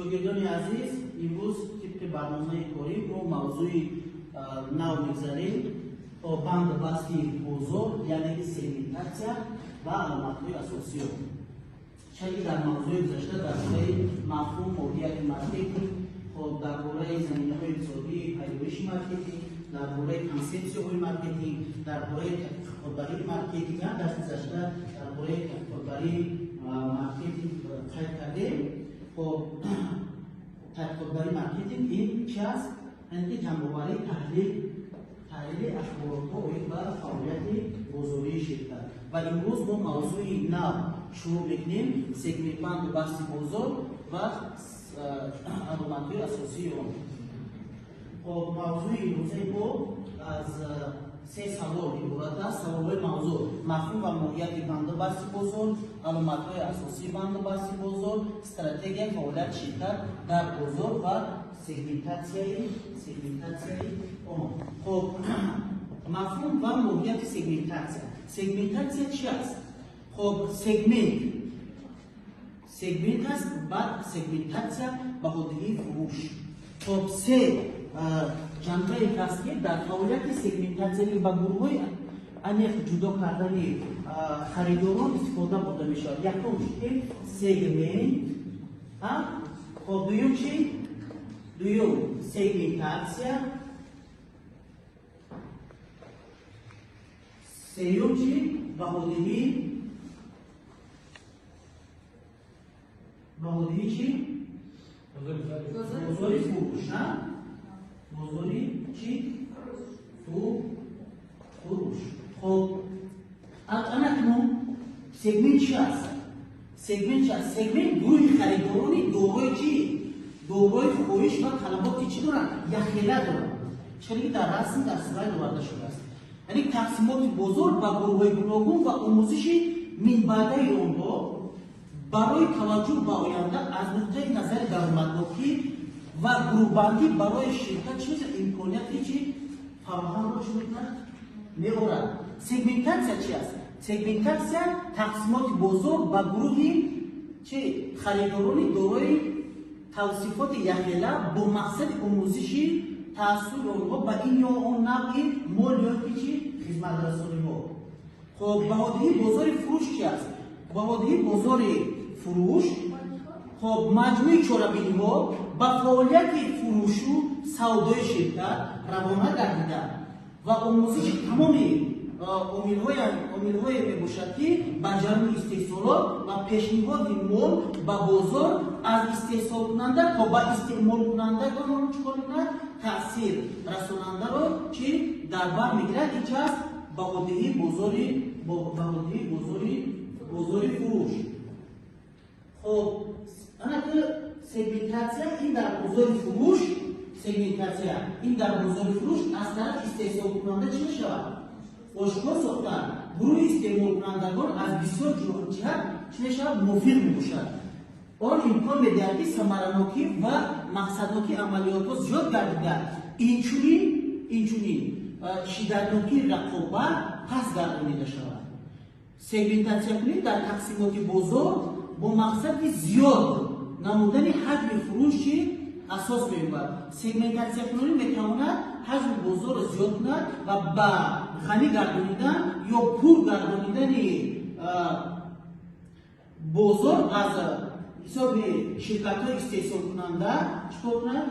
Шогирдони азиз, имрӯз тибқи барномаи корӣ мо мавзӯи нав мегзарем: банду басти бозор, яъне ки сегментатсия ва аломатҳои асосии он. Чунки дар мавзӯи гузашта дар бораи мафҳум, моҳияти маркетинг, хоб, дар бораи заминаҳои иқтисодии пайдоиши маркетинг, дар бораи консепсияҳои маркетинг, дар бораи тадқиқотбарии маркетинг, дар гузашта дар бораи тадқиқотбарии маркетинг қайд кардем. Хоб, тадқиқотбарии маркетинг ин чи аст? Яъне ки ҷамъоварии таҳлили ахборотҳо оид ба фаъолияти бозории ширкат. Ва имрӯз мо мавзӯи нав шурӯъ мекунем: сегментбанду басти бозор ва аломатҳои асосии он. Хоб, мавзӯи имрӯзаи мо аз се савол иборат аст. Саволҳои мавзӯъ: мафҳум ва моҳияти банду басти бозор, аломатҳои асосии банду басти бозор, стратегияи фаъолияти ширкат дар бозор ва сегментатсияи он. Хоб, мафҳум ва моҳияти сегментатсия. Сегментатсия чи аст? Хоб, сегмент аст, баъд сегментатсия, баҳодиҳии фурӯш. Хоб, се ҷанбае ҳаст, ки дар фаъолияти сегментатсия ба гурӯҳҳои аниқ ҷудо кардани харидорон истифода бурда мешавад. Якум чи? Сегмент. Хоб, дуюм чи? Дуюм сегментатсия. Сеюм чи? Баҳодиҳӣ чи? Бозори фурӯш. Бозори чи? Фурӯш. Хоб, анакнун сегмент чи аст? Сегмент чи аст? Сегмент гурӯҳи харидорони дорои чи? Дорои хоҳиш ва талаботи чӣ доранд? Якхела доранд. Чиқаре ки дар расм, дар слайд оварда шудааст, яъне тақсимоти бозор ба гурӯҳҳои гуногун ва омӯзиши минбаъдаи онҳо барои таваҷҷӯҳ ба оянда аз нуқтаи назари даромаднокӣ ва гурӯҳбандӣ барои ширкат чӣ мешавад? Имконияти чи фароҳамро чӣ мекунад? Меорад. Сегментатсия чи аст? Сегментатсия тақсимоти бозор ба гурӯҳи чи харидорони дорои тавсифоти якхела бо мақсади омӯзиши таассури онҳо ба ин ё он навъи мол ё ки чи хизматрасониҳо. Хоб, баҳодиҳии бозори фурӯш чи аст? Баҳодиҳии бозори фурӯш, хоб, маҷмӯи чорабиниҳо ба фаъолияти фурӯшу савдои ширкат равона гардида ва омӯзиши тамоми омилҳое мебошад, ки ба ҷараёни истеҳсолот ва пешниҳоди мол ба бозор аз истеҳсолкунанда то ба истеъмолкунандагонро чӣ кор мекунад? Таъсир расонандаро чи дар бар мегирад. Ин чи аст? Баҳодиҳии бозори фурӯш. Хоб, анаки сегментатсия ин дар бозори фурӯш, сегментатсия ин дар бозори фурӯш аз тарафи истеҳсолкунанда чӣ мешавад? Ошкор сохтан гурӯҳи истеъмолкунандагон аз бисёр ҷиҳат чӣ мешавад? Мувофиқ мебошад. Он имкон медиҳад, ки самаранокӣ ва мақсаднокии амалиётҳо зиёд гардида, инчунин шиддатнокии рақобат паст гардонида шавад. Сегментатсиякунӣ дар тақсимоти бозор бо мақсади зиёд намудани ҳаҷми фурӯши асос меёбад. Сегментатсиякунонӣ метавонад ҳаҷми бозорро зиёд кунад ва ба ғанӣ гардонидан ё пур гардонидани бозор аз ҳисоби ширкатҳои истеҳсолкунанда чӣ кор кунад?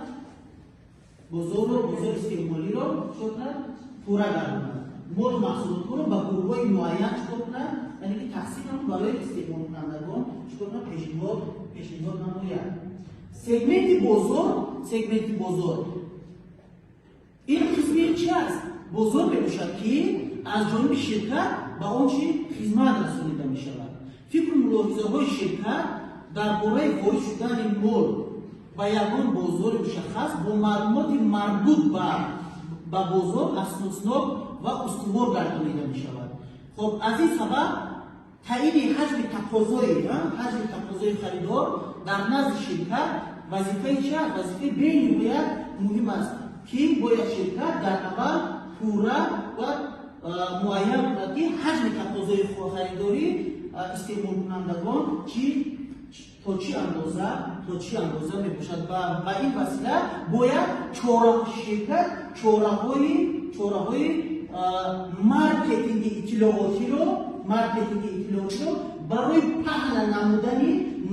Бозорро, бозори истеъмолиро чӣ кор кунад? Пурра гардонад. Молу маҳсулотҳоро ба гурӯҳҳои муайян чӣ кор кунад? Яъне ки тақсим намуд, барои истеъмолкунандагон чӣ кор кунад? Пешниҳод намояд. Сегменти бозор ин қисми чи аст? Бозор мебошад, ки аз ҷониби ширкат ба он чи хизмат расонида мешавад. Фикру мулоҳизаҳои ширкат дар бораи ворид шудани мол ба ягон бозори мушаххас бо маълумоти марбут ба бозор асоснок ва устувор гардонида мешавад. Хоб, аз ин сабаб таъини ҳаҷми тақозои харидор дар назди ширкат вазифаи чи аст? Вазифаи бениҳоят муҳим аст, ки бояд ширкат дар аввал пурра ва муайян кунад, ки ҳаҷми тақозои харидорӣ истеъмолкунандагон чи То чӣ андоза мебошад ва ба ин васила бояд чора ширкат чораҳои маркетинги иттилоотиро барои паҳн намудани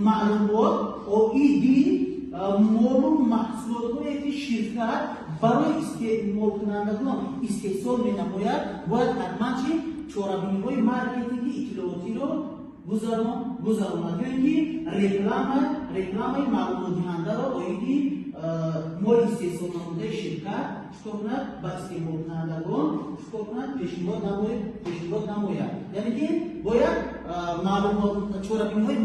маълумот оиди молу маҳсулотҳое, ки ширкат барои истеъмолкунандагон истеҳсол менамояд, бояд ҳатман чи чорабиниҳои маркетинги иттилоотиро гузаронад ё ин ки рекламаи маълумотдиҳандаро оиди моли истеҳсолнамудаи ширкат чикор кунад? Ба истеъмолкунандагон чикор кунад? Пешниҳод намояд. Яъне ки бояд маълумот, чорабиниҳои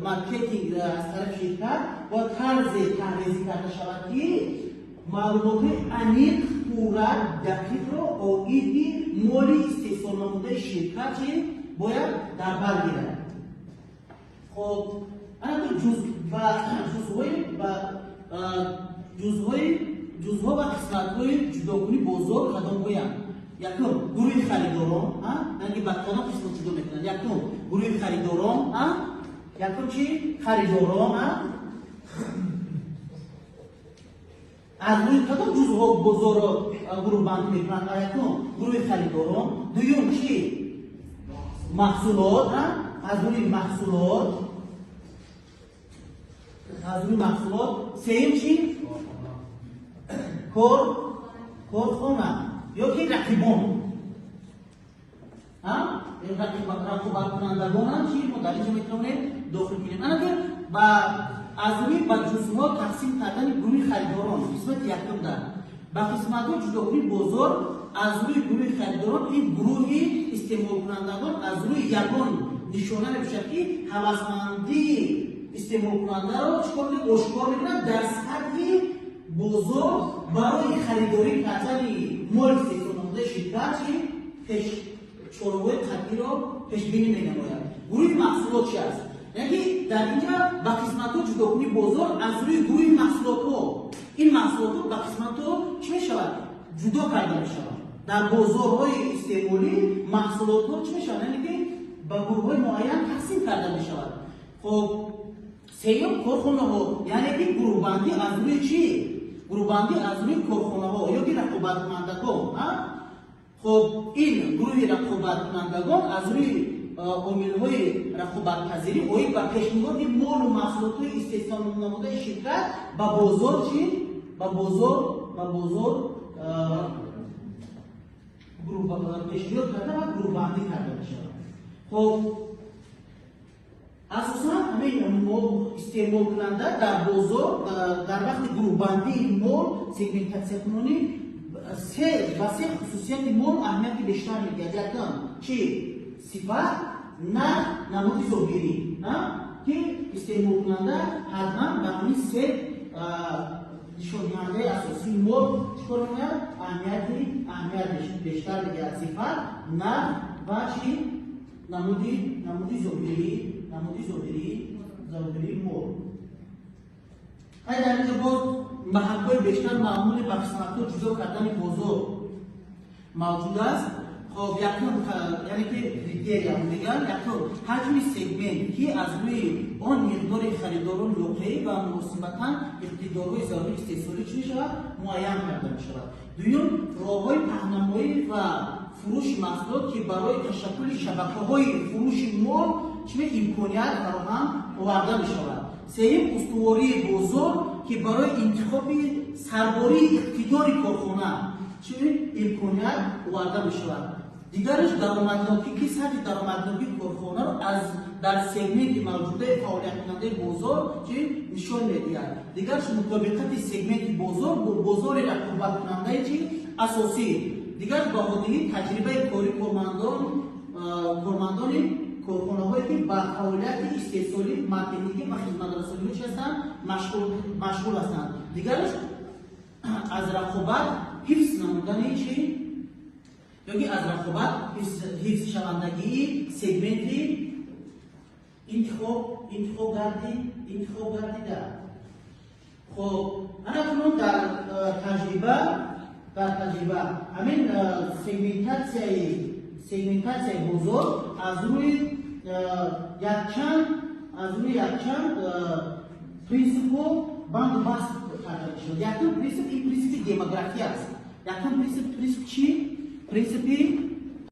маркетинг аз тарафи ширкат бояд тарзе тарҳрезӣ карда шавад, ки маълумотҳои аниқ, пурра, дақиқро оиди моли истеҳсолнамудаи ширкат чи бояд дар бар гирад. Хоб, ана ба ҷузъҳои ҷузъҳо ва қисматҳои ҷудокунии бозор кадомҳоянд? Якум, гурӯҳи харидорон. Яъне ки ба кадом қисмат ҷудо мекунанд? Якум, гурӯҳи харидорон. Якум чи? Харидорон. Аз рӯи кадом ҷузъҳо бозорро гурӯҳбандӣ мекунанд? Якум, гурӯҳи харидорон. Дуюм чи? Маҳсулот. Аз рӯи маҳсулот. Сеюм чи? Корхона ё ки рақибон, рақобаткунандагонам чи мо дар инҷо метавонем дохил кунем. Ана ки ба аз рӯи ба ҷузъҳо тақсим кардани гурӯҳи харидорон, қисмати якум. Дар ба қисматҳо ҷудокунии бозор аз рӯи гурӯҳи харидорон, ин гурӯҳи истеъмолкунандагон аз рӯи ягон нишона мебошад, ки ҳавасмандии истеъмолкунандаро чикор ошкор мекунад, дар сатҳи бозор барои харидорӣ кардани моли истеҳсолнамудаи ширкат чи пеш чораҳои қатъиро пешбинӣ менамояд. Гурӯҳи маҳсулот чи аст? Яъне ки дар инҷа ба қисматҳо ҷудокунии бозор аз рӯи гурӯҳи маҳсулотҳо, ин маҳсулотҳо ба қисматҳо чӣ мешавад? Ҷудо карда мешавад. Дар бозорҳои истеъмолӣ маҳсулотҳо чӣ мешавад? Яъне ки ба гурӯҳҳои муайян тақсим карда мешавад. Хоб, сеюм, корхонаҳо, яъне ки гурӯҳбандӣ аз рӯи чӣ? Гурӯҳбандӣ аз рӯи корхонаҳо ё ки рақобаткунандагон. Хоб, ин гурӯҳи рақобаткунандагон аз рӯи омилҳои рақобатпазирӣ оид ба пешниҳоди молу маҳсулотҳои истеҳсолнамудаи ширкат ба бозор чӣ ба бозор пешниҳод карда ва гурӯҳбандӣ карда мешавад. Хоб, асосан ҳамин истеъмолкунанда дар бозор дар вақти гурӯҳбандии мол, сегментатсиякунонӣ, ба се хусусияти мол аҳамияти бештар медиҳад. Якум чи? Сифат, нарх, намуди зоҳирӣ, ки истеъмолкунанда ҳатман ба ҳамин се нишондиҳандаи асосии мол чикор мекунад? Аҳамият бештар медиҳад: сифат, нарх ва чи? Намуди зоҳирии мол. Ҳай, дар инҷо боз маҳакҳои бештар маъмули ба қисматҳо ҷудо кардани бозор мавҷуд аст. Хоб, якум, яъне ки критерия мегӯянд. Якум, ҳаҷми сегмент, ки аз рӯи он миқдори харидорон воқеӣ ва муносибатан иқтидорҳои зарурии истеҳсолӣ чӣ мешавад? Муайян карда мешавад. Дуюм, роҳҳои паҳнамоӣ ва фурӯши маҳсулот, ки барои ташаккули шабакаҳои фурӯши мол чӣ имконият фароҳам оварда мешавад. Сеюм, устувории бозор, ки барои интихоби сарбории иқтидори корхона чӣ имконият оварда мешавад. Дигараш, даромаднокӣ, ки сатҳи даромаднокии корхонаро аз дар сегменти мавҷудаи фаъолияткунандаи бозор чӣ нишон медиҳад. Дигараш, мутобиқати сегменти бозор бо бозори рақобаткунандаи чӣ асосӣ. Дигараш, баҳодиҳии таҷрибаи кори кормандони корхонаҳое, ки ба фаъолияти истеҳсолӣ, маркетингӣ ва хизматрасониҳо чи ҳастанд? Машғул ҳастанд. Дигараш, аз рақобат ҳифз намудани чи ёки аз рақобат ҳифзшавандагии сегменти интихоб гардида. Хоб, ана кунун дар таҷриба ҳамин сегментатсияи бозор аз рӯи якчанд аз рӯи якчанд принсипҳо банду баст карда мешавад. Якум принсип ин принсипи демография аст. Якум принсип, принсип чӣ? Принсипи